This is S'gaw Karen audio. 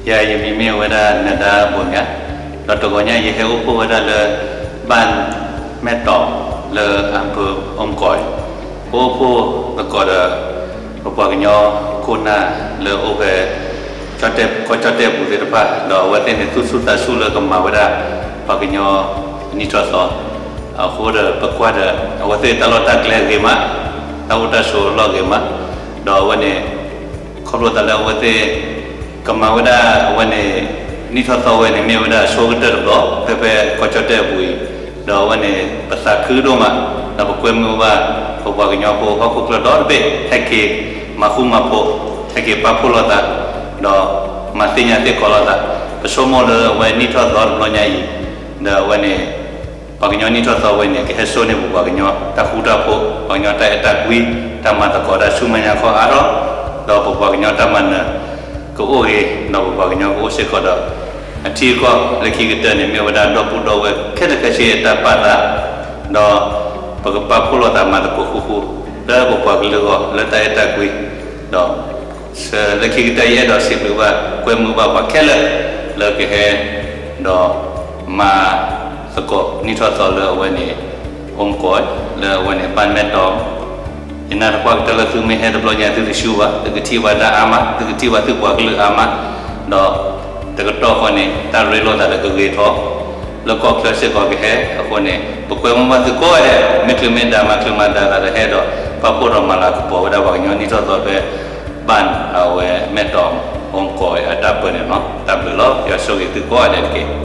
ယၤ ယမံၤမ့ၢ်ဝဲဒၣ် နဒါဘိၣ်ညါ, ဒီးတဂီၤညါ ယဟဲအိၣ်ဖှိၣ်ဝဲဒၣ်လၢ ဘၣ်မဲၢ်တီၤ လၢအပၢၢ်အိၣ်ကီး, ပအိၣ်ဖှိၣ်သကိးဒီး ပပှၤကညီခိၣ်နၢ်လၢအိၣ်ဖဲ ကီၢ်ကၠီၣ်တဲၣ်ပူၤသ့ၣ်တဖၣ်, ဒီးအဝဲသ့ၣ်န့ၣ် သူၣ်ဆူၣ်သးဆူၣ်လၢကမၤဝဲဒၣ် ပှၤကညီနံၣ်ထီၣ်သီ, အဃိဒီးပကွၢ်ဒီး အဝဲသ့ၣ်တၢ်လီၢ်တၢ်ကျဲဂ့ၤမး, တၢ်အိၣ်တၢ်ဆိးလီၢ်ဂ့ၤမး, ဒီးအဝဲန့ၣ် ခီဖျိသးလၢအဝဲသ့ၣ် ကမၤဝဲဒၣ်အဝဲန့ၣ် နံၣ်ထီၣ်သီဝဲန့ၣ် မ့ၢ်ဝဲဒၣ်အဆိကတၢၢ်တဘျီ ဖဲဖဲကီၢ်ကၠီၣ်တဲၣ်အပူၤအံၤ, ဒီးအဝဲန့ၣ် ပသးခုဒိၣ်မး, ဒီးပကွဲမုာ်ဘၣ် ပပှၤကညီဖိဟီၣ်ခိၣ်ချၢဒီတဘ့ၣ် ဟဲက့ၤမၤဃူမၤဖိး, ဟဲက့ၤပာ်ဖှိၣ်လိာ်သး, ဒီးမၤသ့ၣ်ညါသ့ၣ်ကီးလိာ်သး, ပဆိကမိၣ်လၢအဝဲနံၣ်ထီၣ်သီတဘျီညါအံၤ, ဒီးအဝဲန့ၣ် ပှၤကညီနံၣ်ထီၣ်သီဝဲန့ၣ် ကဟဲစိာ်န့ၢ်ပပှၤကညီတၢ်ဃူတၢ်ဖိး, ပှၤကညီတၢ်အဲၣ်တၢ်ကွံ, တၢ်မၤသကိးတၢ်ဆူမဲာ်ညါခီအါထီၣ်, ဒီးပပှၤကညီတၢ်မၤနၢၤကအိၣ်ဂ့ၤ, ဒီးပပှၤကညီကအိၣ်စ့ၢ်ကီးဒီး အထံအကီၢ်လၢခံကတၢၢ်န့ၣ် မ့ၢ်ဝဲဒၣ်ဒီပုၢ်ဒီဝဲၢ်ခဲလၢာ်ခဲဆ့အတၢ်ပာ်သး, ဒီးပကပာ်ဖှိၣ်လိာ်သးမၤသကိးဃူဃူ လၢပပှၤကလုာ်အဂီၢ်လၢတၢ်အဲၣ်တၢ်ကွံ, ဒီး လၢခံကတၢၢ်ယအဲၣ်ဒိးစံးဘျုးဘၣ် ကွဲမုာ်ဘၣ်ပှၤခဲလၢာ် လၢကဟဲ ဒီးမၤသကိးနံၣ်ထီၣ်သီလၢအဝဲန့ၣ် အိၣ်ကီး လၢအဝဲန့ၣ် ဘၣ်မဲၢ်တီၤ, ယနာ်သပှၢ်ကတၢၢ်လၢသုမ့ၢ်ဟဲတဘျီညါ သုတဆူဘၣ်, သုကထံၣ်ဘၣ်တၢ်အါမး, သုကထံၣ်ဘၣ်သုပှၤကလုာ်အါမး, ဒီးတကတီၢ်ဃီန့ၣ် တၢ်ရ့လိာ်သးဒီးကဂ့ၤထီၣ် လၢကီၢ်ချၢစ့ၢ်ကီးကဟဲအဃိန့ၣ် ပကွဲမုာ်ဘၣ်သုကိးဂၤဒဲး မ့ၢ်ချုးမ့ၢ်ဒါမၤချုးမၤဒါသးဒီးဟဲဒီး ပာ်ဖှိၣ်ဒီးမၤလၤကပီၤဝဲဒၣ်ပှၤကညီနံၣ်ထီၣ်သီဖဲ ဘၣ်အဝဲမဲၢ်တီၤ အိၣ်ကီးအတၢ်ပၢန့ၣ်လီၤ. တၢ်ဘျုးလီၤ. ယွၤဆိၣ်ဂ့ၤသုကိးဂၤဒဲးတက့ၢ်.